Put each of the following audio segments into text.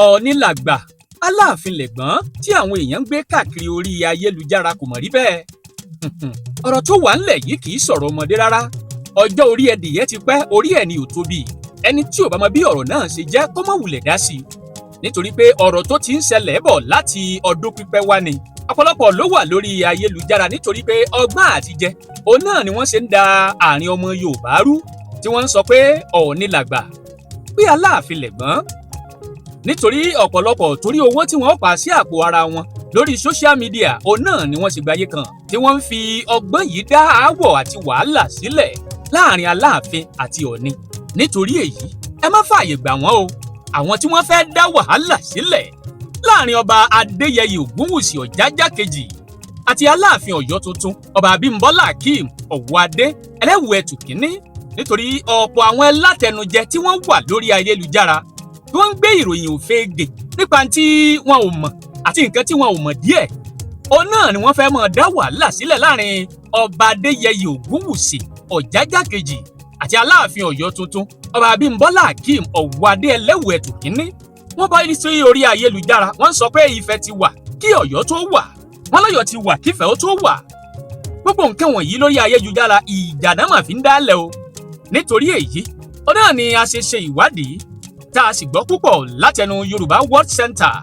Ọọ̀ni làgbà, Aláàfin lẹ̀gbọ́n tí àwọn èèyàn ń gbé káàkiri orí ayélujára kò mọ̀ rí bẹ́ẹ̀. Ọ̀rọ̀ tó wà ńlẹ̀ yìí kì í sọ̀rọ̀ ọmọdé rárá. Ọjọ́ orí ẹdìyẹ ti pẹ́, orí ẹ̀ ni ò tóbi. Ẹni tí ò bá mọ bí ọ̀rọ̀ náà ṣe jẹ́ kó má wulẹ̀ dá sí i, nítorí pé ọ̀rọ̀ tó ti ń ṣẹlẹ̀ bọ̀ láti ọdún pípẹ́ wá ni. Ọ̀pọ̀lọpọ̀ ló wà lórí ayélujára nítorí pé ọgbọ́n àtijẹ òun náà ni wọ́n ṣe ń da àárín ọmọ Yorùbá rú, tí wọ́n ń sọ pé Ọọ̀ni làgbà, pé Aláàfin lẹ̀gbọ́n, nítorí ọ̀pọ̀lọpọ̀ torí owó tí wọ́n pa sí àpò ara wọn lórí social media, òun náà ni wọ́n ṣe gbáyé kan tí wọ́n ń fi ọgbọ́n yìí dá aáwọ̀ àti wàhálà sílẹ̀ láàrin Aláàfin àti Ọọ̀ni. Nítorí èyí, ẹ má fààyè gbà wọ́n o. Àwọn tí wọ́n fẹ́ dá wàhálà sílẹ̀ láàrin Ọba Adéyẹyè Ògúnwùsì Ọ̀jájá kejì àti Aláàfin Ọ̀yọ́ tuntun, Ọba Abímbọ́lá Akeem Ọ̀wọ́adé Ẹlẹ́wù-Ẹtù kínní, nítorí ọ̀pọ̀ àwọn ẹlátẹnujẹ tí wọ́n wà lórí ayélujára tí wọ́n ń gbé ìròyìn òfegè nípa tí wọn ò mọ̀ àti nǹkan tí wọn ò mọ̀ díẹ̀, òun náà ni wọ́n fẹ́ máa dá wàhálà sílẹ̀ láàrin Ọba Adéyẹyè Ògúnwùsì Ọ̀jájá kejì àti Aláàfin Ọ̀yọ́ tuntun, Ọba Abímbọ́lá Akeem Ọ̀wọ́adé Ẹlẹ́wù-Ẹtù kínní. Wọ́n bá sí orí ayélujára, wọ́n ń sọ pé Ifẹ̀ ti wà kí Ọ̀yọ́ tó wà, wọ́n lọ́yọ̀ ti wà kífẹ̀ ó tó wà. Gbogbo nǹkan wọ̀nyí lórí ayélujára, ìjà náà mà fi ń dálẹ̀ o. Nítorí èyí ó náà ni a ṣe ṣe ìwádìí, tá a sì gbọ́ púpọ̀ látẹnu Yorùbá World Center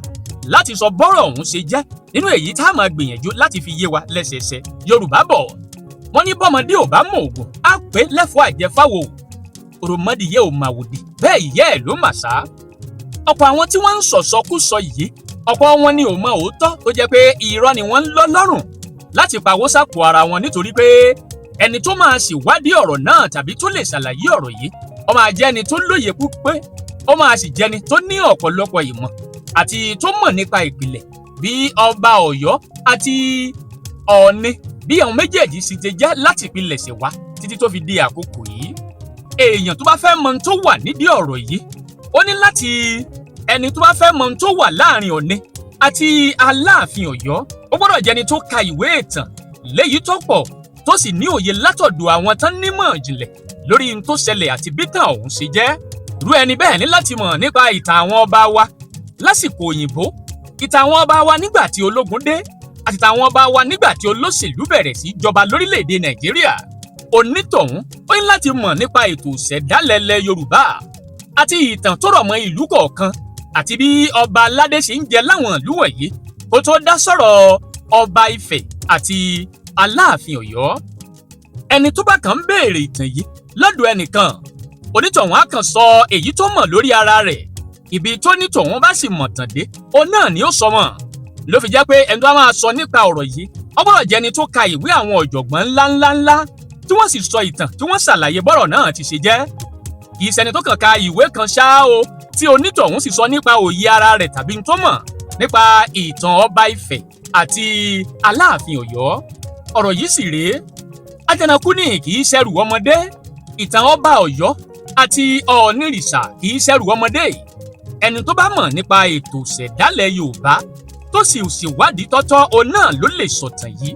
láti sọ bọ́rọ̀ ọ̀hún ṣe jẹ́ nínú èyí tá a máa gbìyànjú láti fi yé wa lẹ́sẹẹsẹ. Yorùbá bọ̀, wọ́n ní bọ́mọdé ò bá mọ ògùn, á pé lẹ́fọ̀ọ́ àjẹfáwò. Òròmọdìyẹ ò màwòdì bẹ́ẹ̀, ìyá ẹ̀ ló mà sá. Ọ̀pọ̀ àwọn tí wọ́n ń sọ̀sọkúsọ yìí, ọ̀pọ̀ wọn ni ò mọ òótọ́, tó jẹ́ pé irọ́ ni wọ́n ń lọ́ lọ́rùn láti pawó sápò ara wọn, nítorí pé ẹni tó máa ṣèwádìí ọ̀rọ̀ náà tàbí tó lè ṣàlàyé ọ̀rọ̀ yìí, ó máa jẹ́ ẹni tó lóye pípé, ó máa sì jẹ́ni tó ní ọ̀pọ̀lọpọ̀ ìmọ̀ àti tó mọ̀ nípa ìpìlẹ̀ bí ọba Ọ̀yọ́ àti Ọọ̀ni, bí àwọn méjèèjì sì ti jẹ́ láti ìpilẹ̀ṣẹ̀ wá títí tó fi di àkókò yìí. Èèyàn tó bá fẹ́ mọ ohun tó wà nídìí ọ̀rọ̀ yìí, ó ní láti, ẹni tó bá fẹ́ mọ ohun tó wà láàrin Ọọ̀ni àti Aláàfin Ọ̀yọ́, ó gbọ́dọ̀ jẹ́ni tó ka ìwé ìtàn léyìí tó pọ̀, tó sì ní òye látọ̀dọ̀ àwọn tán nímọ̀ ìjìnlẹ̀ lórí ohun tó ṣẹlẹ̀ àti bí tàn ọ̀hún ṣe jẹ́. Irú ẹni bẹ́ẹ̀ ní láti mọ̀ nípa ìtàn àwọn ọba wa lásìkò òyìnbó, ìtàn àwọn ọba wa nígbà tí ológun dé, àti ìtàn àwọn ọba wa nígbà tí olóṣèlú bẹ̀rẹ̀ sí jọba lórílẹ̀‐èdè Nàìjíríà. Onítọ̀hún ó ní láti mọ̀ nípa ètò ìṣẹ̀dálẹ̀ ilẹ̀ Yorùbá àti ìtàn tó rọ̀ mọ́ ìlú kọ̀ọ̀kan àti bí ọba aládé ṣe ń jẹ láwọn ìlú wọ̀nyí kó tó dá sọ̀rọ̀ ọba Ifẹ̀ àti Aláàfin Ọ̀yọ́. Ẹni tó bá kàn ń béèrè ìtàn yìí lọ́dọ̀ ẹnìkan, onítọ̀hún á kàn sọ èyí tó mọ̀ lórí ara rẹ̀. Ibi tó nítọ̀hún bá sì mọ̀ tàn dé, òun náà ni ó sọ mọ̀. Ló fi jẹ́ pé ẹni tó bá máa sọ nípa ọ̀rọ̀ yìí, ó gbọ́dọ̀ jẹ́ ẹni tó ka ìwé àwọn ọ̀jọ̀gbọ́n ńláńláńlá tí wọ́n sì sọ ìtàn, tí wọ́n ṣàlàyé bọ́rọ̀ náà ti ṣe jẹ́. Kì í ṣẹni tó kàn ka ìwé kan ṣáá o, tí onítọ̀hún sì sọ nípa òye ara rẹ̀ tàbí tó mọ̀ nípa ìtàn ọba Ifẹ̀ àti Aláàfin Ọ̀yọ́. Ọ̀rọ̀ yìí sì rèé, Àjànàkú ní kì í ṣẹrù ọmọdé. Ìtàn ọba Ọ̀yọ́ àti Ọ̀ọ̀nìrìṣà kì í ṣẹrù ọmọdé. Ẹni tó bá mọ̀ nípa ètò ìṣẹ̀dálẹ̀ Yorùbá, tó sì ṣèwádìí tọ́tọ́, òun náà ló lè sọ̀tàn yìí.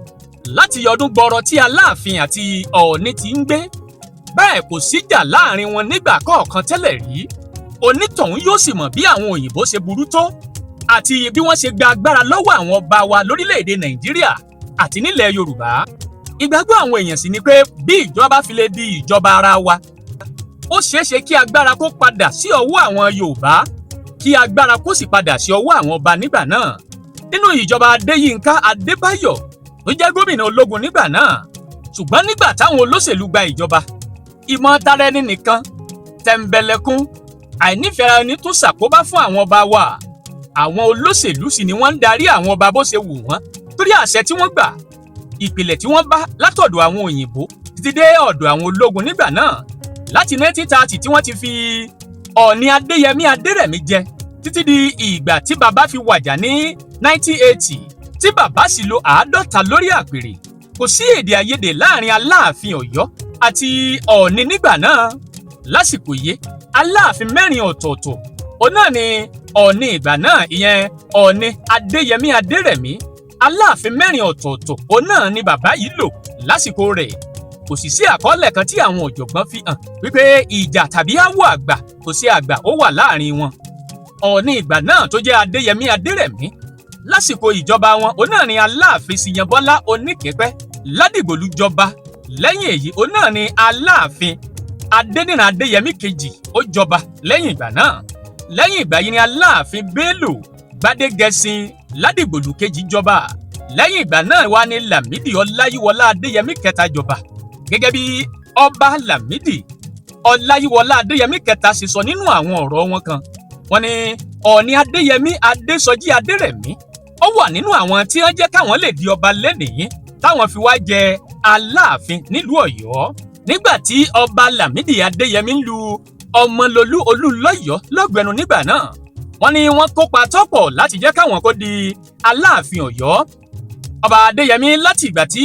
Láti ọdún gbọrọ tí Aláàfin àti Ọ̀ọ̀ni ti ń gbé bẹ́ẹ̀, kò síjà láàrin wọn nígbà kọ̀ọ̀kan tẹ́lẹ̀ rí. Onítọ̀hún yóò sì mọ̀ bí àwọn òyìnbó ṣe burú tó àti bí wọ́n ṣe gba agbára lọ́wọ́ àwọn ọba wa lórílẹ̀‐èdè Nàìjíríà àti nílẹ̀ Yorùbá. Ìgbàgbọ́ àwọn èèyàn sì ni pé bí ìjọba bá fi lè di ìjọba ara wa, ó ṣeéṣe kí agbára kó padà sí ọwọ́ àwọn Yorùbá, kí agbára kó sì padà sí ọwọ́ àwọn ọba nígbà náà. Nínú ìjọba Adéyínká Adébáyọ̀ tó jẹ́ gómìnà ológun nígbà náà, ṣùgbọ́n nígbà táwọn olóṣèlú gba ìjọba, ìmọ̀ tara ẹni nìkan, tẹ̀m̀bẹ̀lẹ̀kun, àìnífẹ̀ẹ́ ẹni tún ṣàkóbá fún àwọn ọba wa. Àwọn olóṣèlú sì ni wọ́n ń darí àwọn ọba bó ṣe wù wọ́n, torí àṣẹ tí wọ́n gbà, ìpìlẹ̀ tí wọ́n bá látọ̀dọ̀ àwọn òyìnbó títí dé ọ̀dọ̀ àwọn ológun nígbà náà, láti 1930 tí wọ́n ti fi Ọọ̀ni Adéyẹmí Adérẹ̀mí jẹ títí di ìgbà tí bàbá fi wàjà ní 1980, tí bàbá sì lo 50 lórí àpèrè, kò sí èdè àìyedè láàrin Aláàfin Ọ̀yọ́ àti Ọọ̀ni nígbà náà. Lásìkò yìí, Aláàfin mẹ́rin ọ̀tọ̀ọ̀tọ̀ òun náà ni Ọọ̀ni ìgbà náà, ìyẹn Ọọ̀ni Adéyẹmí Adérẹ̀mí. Aláàfin mẹ́rin ọ̀tọ̀ọ̀tọ̀ òun náà ni bàbá yìí lò lásìkò rẹ̀. Kò sì sí àkọọ́lẹ̀ kan tí àwọn ọ̀jọ̀gbọ́n fi hàn wípé ìjà tàbí aáwọ̀ àgbà kò sí àgbà ó wà láàrin wọn. Ọọ̀ni ìgbà náà tó jẹ́ Adéyẹmí Adérẹ̀mí lásìkò ìjọba wọn, òun náà ni Aláàfin Ṣìyànbọ́lá Oníkẹ́pẹ́ Ládìgbòlù jọba. Lẹ́yìn èyí, òun náà ni Aláàfin Adéníran Adéyẹmí kejì ó jọba lẹ́yìn ìgbà náà. Lẹ́yìn ìgbà yìí ni Aláàfin Bello Gbádégẹṣin Ládìgbòlù kejì jọba. Lẹ́yìn ìgbà náà wá ní Lámìdí Ọláyíwọlá Adéyẹmí kẹta jọba. Gẹ́gẹ́ bí Ọba Lámìdí Ọláyíwọlá Adéyẹmí kẹta ṣe sọ nínú àwọn ọ̀rọ̀ wọn kan, wọ́n ní Ọọ̀ni Adéyẹmí Adésọjí Adérẹ̀mí ó wà nínú àwọn tí wọ́n jẹ́ káwọn lè di ọba lẹ́nìí, táwọn fi wá jẹ Aláàfin nílùú Ọ̀yọ́. Nígbà tí Ọba Lámìdí Adéyẹmí ń lu Ọmọlolú Olúnlọ́yọ̀ lọ́gbẹ̀nu nígbà náà, wọ́n ní wọ́n kópa tọ́pọ̀ láti jẹ́ káwọn kó di Aláàfin Ọ̀yọ́. Ọba Adéyẹmí, láti ìgbà tí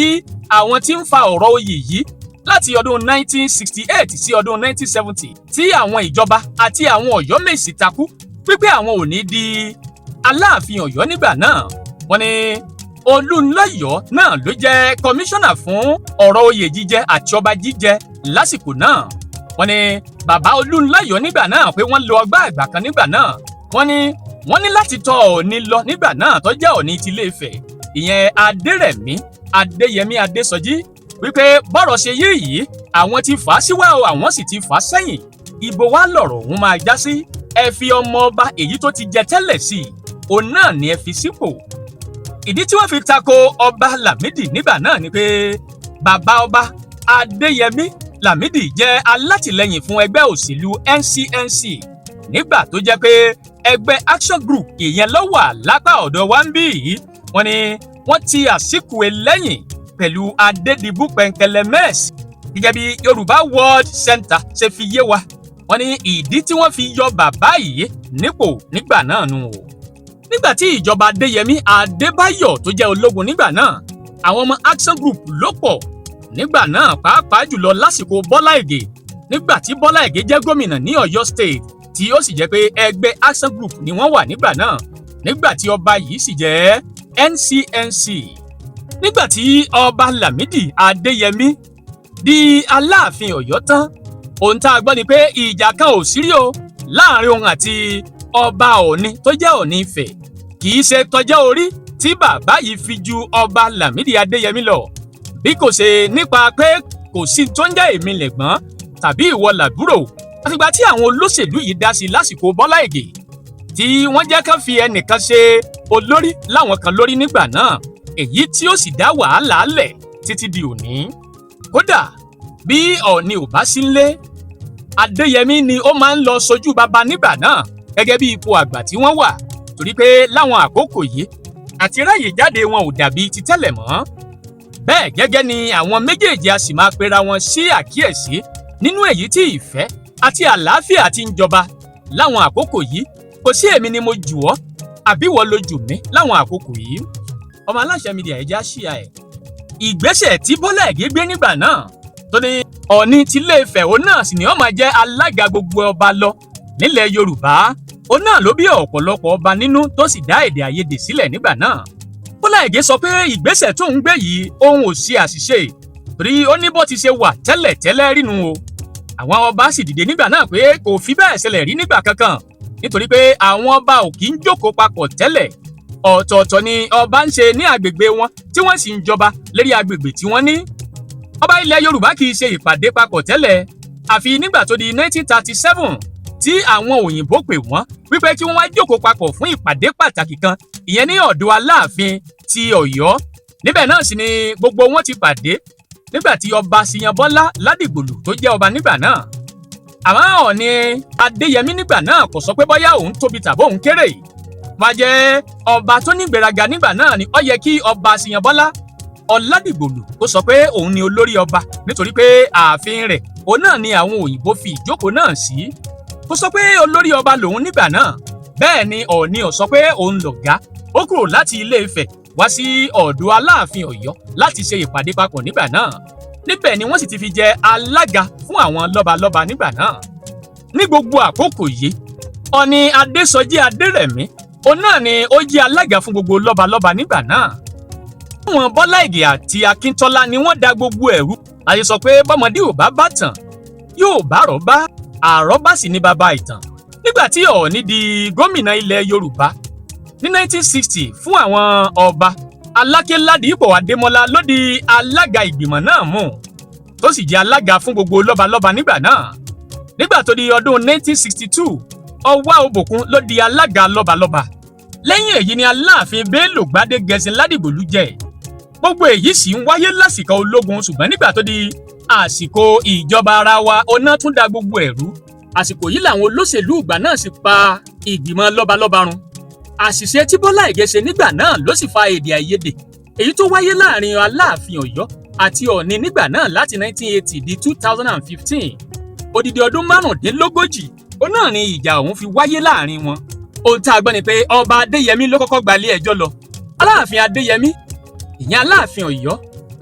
àwọn tí ń fa ọ̀rọ̀ oyè yìí láti ọdún 1968 sí ọdún 1970, tí àwọn ìjọba àti àwọn Ọ̀yọ́mèsì takú pípé àwọn ò ní di Aláàfin Ọ̀yọ́ nígbà náà, wọ́n ní Olúnlọ́yọ̀ náà ló jẹ́ kọmíṣánná fún ọ̀rọ̀ oyè jíjẹ àti ọba jíjẹ lásìkò náà. Wọ́n ní bàbá Olúnlọ́yọ̀ nígbà náà pé wọ́n lo ọgbà àgbà kan nígbà náà. Wọ́n ní wọ́n ní láti tọ̀ Ọọ̀ni lọ nígbà náà tó jẹ́ Ọọ̀ni ti Ilé-Ifẹ̀, ìyẹn Adérẹ̀mí Adéyẹmí Adésọjí, wípé bọ́rọ̀ ṣe yí yìí, àwọn ti fà á síwá o, àwọn sì ti fà á sẹ́yìn, ibo wá lọ̀rọ̀ òun máa já sí? Ẹ fi ọmọ ọba èyí tó ti jẹ tẹ́lẹ̀ sí i, òun náà ni ẹ fi sípò. Ìdí tí wọ́n fi tako Ọba Lámìdí nígbà náà ni pé bàbá Ọba Adéyẹmí Lámìdí jẹ́ alátìlẹyìn fún ẹgbẹ́ òṣèlú NCNC nígbà tó jẹ́ pé ẹgbẹ́ Action Group ìyẹn ló wà lápá ọ̀dọ̀ wa ń bí yìí. Wọ́n ní wọ́n ti Àsìkúwe lẹ́yìn pẹ̀lú Adédìbú Pẹ̀ǹkẹ̀lẹ̀mẹ́s. Gẹ́gẹ́ bí Yorùbá World Center ṣe fi yé wa, wọ́n ní ìdí tí wọ́n fi yọ bàbá yìí nípò nígbà náà nù o. Nígbà tí ìjọba Adéyẹmí Adébáyọ̀ tó jẹ́ ológun nígbà náà, àwọn ọmọ Action Group ló pọ̀ nígbà náà, pàápàá jùlọ lásìkò Bọ́lá Ìgè, nígbà tí Bọ́lá Ìgè jẹ́ gómìnà ní Ọ̀yọ́ State, tí ó sì jẹ́ pé ẹgbẹ́ Action Group ni wọ́n wà nígbà náà, nígbà tí ọba yìí sì jẹ́ NCNC. Nígbà tí Ọba Lámìdí Adéyẹmí di Aláàfin Ọ̀yọ́ tán, ohun tá a gbọ́ ni pé ìjà kan ò sí rí o láàrin òun àti Ọba Ọ̀ọ̀ni tó jẹ́ Ọ̀ọ̀ni Ifẹ̀. Kì í ṣe tọjọ́ orí tí bàbá yìí fi ju Ọba Lámìdí Adéyẹmí lọ, bí kò ṣe nípa pé kò sí tó ń jẹ́ èmi lẹ̀gbọ́n tàbí ìwọ làbúrò. Àfìgbà tí àwọn olóṣèlú yìí dá sí lásìkò Bọ́lá Ìgè, tí wọ́n jẹ́ ká fi ẹnìkan ṣe olórí láwọn kan lórí nígbà náà, èyí tí ó sì dá wàhálà lẹ̀ títí di òní. Kódà bí Ọọ̀ni ò bá sí nlé, Adéyẹmí ni ó máa ń lọ sojú bàbá nígbà náà gẹ́gẹ́ bí ipò àgbà tí wọ́n wà, torí pé láwọn àkókò yìí àti ráyè jáde wọn ò dàbí ti tẹ́lẹ̀ mọ́. Bẹ́ẹ̀ gẹ́gẹ́ ni àwọn méjèèjì a sì máa pera wọn sí àkíyèsí nínú èyí tí ìfẹ́ àti àlàáfíà ti ń jọba láwọn àkókò yìí. Kò sí èmi ni mo jù ọ́ àbí wọ́n lo jù mí láwọn àkókò yìí. Ọmọ Aláṣẹ Media, ẹja ṣíà ẹ̀. Ìgbésẹ̀ tí Bọ́lá Ìgè gbé nígbà náà tó ní Ọọ̀ni tilé Ifẹ̀ òun náà sì ni ó máa jẹ́ alága gbogbo ọba lọ nílẹ̀ Yorùbá, òun náà ló bí ọ̀pọ̀lọpọ̀ ọba nínú, tó sì dá èdè àìyedè sílẹ̀ nígbà náà. Bọ́lá Ìgè sọ pé ìgbésẹ̀ tó ń gbé yìí, òun ò ṣe àṣìṣe, torí ó ní bó ti ṣe wà tẹ́lẹ̀ tẹ́lẹ̀ rínu o. Àwọn ọba sì dìde nígbà náà pé kò fi bẹ́ẹ̀ ṣẹlẹ̀ rí nígbà kankan, nítorí pé àwọn ọba ò kì í jókòó papọ̀ tẹ́lẹ̀. Ọ̀tọ̀ọ̀tọ̀ ni ọba ń ṣe ní agbègbè wọn, tí wọ́n sì ń jọba lérí agbègbè tí wọ́n ní. Ọba ilẹ̀ Yorùbá kì í ṣe ìpàdé papọ̀ tẹ́lẹ̀, àfi nígbà tó di 1937 tí àwọn òyìnbó pè wọ́n wípé kí wọ́n wá jókòó papọ̀ fún ìpàdé pàtàkì kan, ìyẹn ní ọ̀dọ̀ Aláàfin ti Ọ̀yọ́. Níbẹ̀ náà sì ni gbogbo wọn ti pàdé nígbà tí Ọba Ṣìyànbọ́lá Ládìgbòlù tó jẹ́ ọba nígbà náà. Àmọ́ Ọọ̀ni Adéyẹmí nígbà náà kò sọ pé bóyá òun tóbi tàbí òun kéré. Wá jẹ́ ọba tó nígbéraga nígbà náà ni ó yẹ kí Ọba Ṣìyànbọ́lá Ọládìgbòlù ó sọ pé òun ni olórí ọba, nítorí pé ààfin rẹ̀ òun náà ni àwọn òyìnbó fi ìjókòó náà sí. Kò sọ pé olórí ọba lòun nígbà náà. Bẹ́ẹ̀ ni Ọọ̀ni ò sọ pé òun lọ̀gá. Ó kúrò láti Ilé Ifẹ̀ wá sí ọ̀dọ̀ Aláàfin Ọ̀yọ́ láti ṣe ìpàdé papọ̀ nígbà náà. Níbẹ̀ ni wọ́n sì ti fi jẹ alága fún àwọn lọ́balọ́ba nígbà náà. Ní gbogbo àkókò yìí, Ọọ̀ni Adésọjí Adérẹ̀mí òun náà ni ó jẹ́ alága fún gbogbo lọ́balọ́ba nígbà náà. Àwọn Bọ́lá Ìgè àti Akíntọ́lá ni wọ́n da gbogbo ẹ̀rú. Láyé sọ pé bọ́mọdé ò bá bá tàn yóò bá àrọ́bá, àrọ́bá sì ní bàbá ìtàn. Nígbà tí Ọọ̀ni di gómìnà ilẹ̀ Yorùbá ní 1960 fún àwọn ọba, Aláké Ládìípọ̀ Adémọ́lá ló di alága ìgbìmọ̀ náà mú, tó sì jẹ́ alága fún gbogbo lọ́balọ́ba nígbà náà. Nígbà tó di ọdún 1962, Ọwá Òbòkun ló di alága lọ́balọ́ba. Lẹ́yìn èyí ni Aláàfin Bello Gbádégẹṣin Ládìgbòlú jẹ. Gbogbo èyí sì ń wáyé lásìkò ológun, ṣùgbọ́n nígbà tó di àsìkò ìjọba ara wa, ọ̀nà tún da gbogbo ẹ̀rú. Àsìkò yìí làwọn olóṣèlú ìgbà náà sì pa ìgbìmọ̀ lọ́balọ́ba run. Àṣìṣe tí Bọ́lá Ìgè ṣe nígbà náà ló sì fa èdè àìyedè èyí tó wáyé láàrin Aláàfin Ọ̀yọ́ àti Ọọ̀ni nígbà náà láti 1980 di 2015. Odidi ọdún 35 ó náà ni ìjà ọ̀hún fi wáyé láàrin wọn. Ohun tá a gbọ́ ni pé Ọba Adéyẹmí ló kọ́kọ́ gbalé ẹjọ́ lọ. Aláàfin Adéyẹmí, ìyẹn Aláàfin Ọ̀yọ́,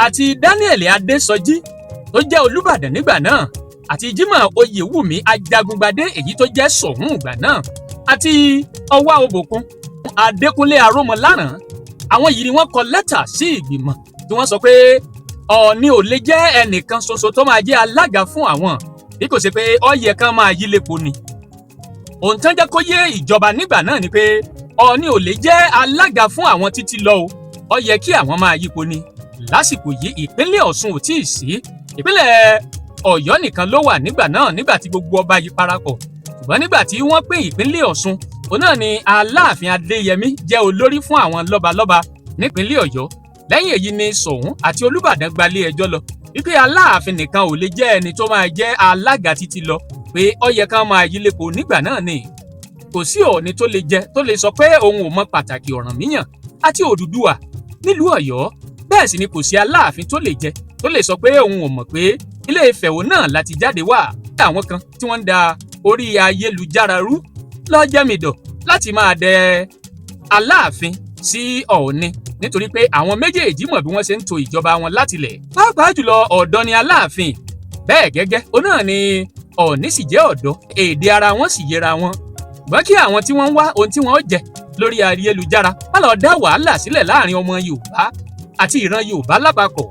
àti Daniel Adésọjí tó jẹ́ Olúbàdàn nígbà náà, àti Jimoh Oyèwùmí Ajagungbadé èyí tó jẹ́ Ṣọ̀ún ìgbà náà, àti Ọwá Òbòkun Adékúnlé Arómọláràn, àwọn yìí ni wọ́n kọ lẹ́tà sí ìgbìmọ̀ tí wọ́n sọ pé Ọọ̀ni ò lè jẹ́ ẹnìkan ṣoṣo tó máa jẹ́ alága fún àwọn, bí kò ṣe pé ó yẹ kán máa yí lépo ni. Ohun tán jẹ́ kó yé ìjọba nígbà náà ni pé Ọọ̀ni ò lè jẹ́ alága fún àwọn títí lọ o, ó yẹ kí àwọn máa yípo ni. Lásìkò yìí, ìpínlẹ̀ Ọ̀ṣun ò tíì sí, ìpínlẹ̀ Ọ̀yọ́ nìkan ló wà nígbà náà nígbà tí gbogbo ọba yìí parapọ̀. Ṣùgbọ́n nígbà tí wọ́n pín ìpínlẹ̀ Ọ̀ṣun, òun náà ni Aláàfin Adéyẹmí jẹ́ olórí fún àwọn lọ́balọ́ba nípínlẹ̀ Ọ̀yọ́. Lẹ́yìn èyí ni Ṣọ̀ún àti Olúbàdàn gbalé ẹjọ́ lọ wípé Aláàfin nìkan ò lè jẹ́ ẹni tó máa jẹ́ alága títí lọ, pé ó yẹ kán máa yí lépo nígbà náà ni. Kò sí Ọọ̀ni tó lè jẹ tó lè sọ pé òun ò mọ pàtàkì Ọ̀rànmíyàn àti Odùduwà nílùú Ọ̀yọ́. Bẹ́ẹ̀ sì ni kò sí Aláàfin tó lè jẹ tó lè sọ pé òun ò mọ̀ pé Ilé Ifẹ̀ òun náà láti jáde wá. Àwọn kan tí wọ́n ń da orí ayélujára rú lọ́jẹ́mìdọ̀ láti máa dẹ Aláàfin sí Ọọ̀ni, nítorí pé àwọn méjèèjì mọ̀ bí wọ́n ṣe ń to ìjọba wọn látilẹ̀. Pàápàá jùlọ, ọ̀dọ́ ni Aláàfin, bẹ́ẹ̀ gẹ́gẹ́ òun náà ni Ọọ̀ni sì jẹ́ ọ̀dọ́, èdè ara wọn sì yẹra wọn. Ṣùgbọ́n kí àwọn tí wọ́n ń wá ohun tí wọ́n jẹ lórí ayélujára má lọ dá wàhálà sílẹ̀ láàrin ọmọ Yorùbá àti ìran Yorùbá lápapọ̀.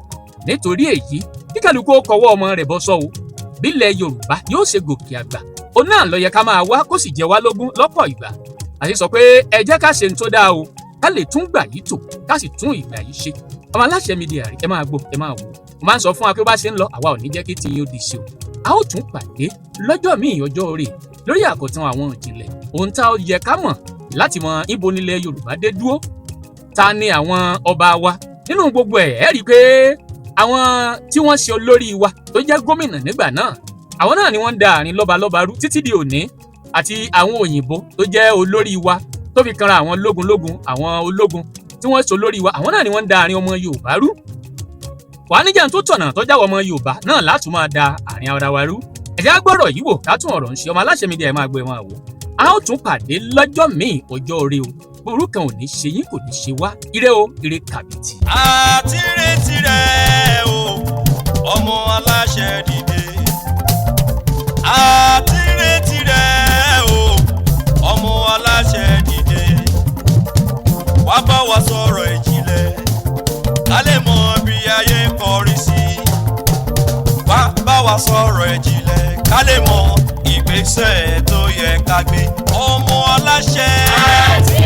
Nítorí èyí, kí kálukú ó kọwọ́ ọmọ rẹ̀ bọ́ sọ́wọ́. Bílẹ̀ Yorùbá yóò ṣe gòkè àgbà, òun náà ló yẹ ká máa wá, kó sì jẹ wá lógún lọ́pọ̀ ìgbà. Àti sọ pé ẹ jẹ́ ká ṣe ń tó dáa o, ká lè tún gbà yìí tò, ká sì tún ìgbà yìí ṣe. Ọmọ Aláṣẹ Media rí, ẹ máa gbọ́, ẹ máa wò. Mo máa ń sọ fún wa pé bá ṣe ń lọ, àwa ò ní jẹ́ kí tiyín ó di sí o. A ó tún pàdé lọ́jọ́ míì, ọjọ́ rè, lórí àkọ́tún àwọn ìjìnlẹ̀ ohun tá ó yẹ ká mọ̀ láti mọ ibo nílẹ̀ Yorùbá dé dúró, ta ni àwọn ọba wa nínú gbogbo ẹ̀. Ẹ́ rí i pé àwọn tí wọ́n ṣe olórí wa tó jẹ́ gómìnà nígbà náà, àwọn náà ni wọ́n ń da àárín lọ́balọ́ba rú títí di òní, àti àwọn òyìnbó tó jẹ́ olórí wa tó fi kanra àwọn lógunlógun, àwọn ológun tí wọ́n ṣe olórí wa, àwọn náà ni wọ́n ń da àárín ọmọ Yorùbá rú. Wàá níjà tó tọ̀nà tó jáwọ́ ọmọ Yorùbá náà látún máa da àárín ara wa rú. Ẹ̀jẹ̀ á gbọ́rọ̀ yìí wò, ká tún ọ̀rọ̀ ń ṣe. Ọmọ Aláṣẹ Media, ẹ̀ máa gbé wọn wò. A ó tún pàdé lọ́jọ́ míì, ọjọ́ rẹ o. Burú kan ò ní ṣe yín, kò ní ṣe wá. Ire o, ire kàbìtì. Àti retí rẹ̀ o, ọmọ aláṣẹ dìde. Àti retí rẹ̀ o, ọmọ aláṣẹ dìde. Wá bá wa sọ̀rọ̀ ìjìnlẹ̀, ká lè mọ bí ayé kọrí sí. Wá bá wa sọ̀rọ̀ ìjìnlẹ̀, ká lè mọ ìgbésẹ̀ tó yẹ ká gbé, ọmọ aláṣẹ. Àti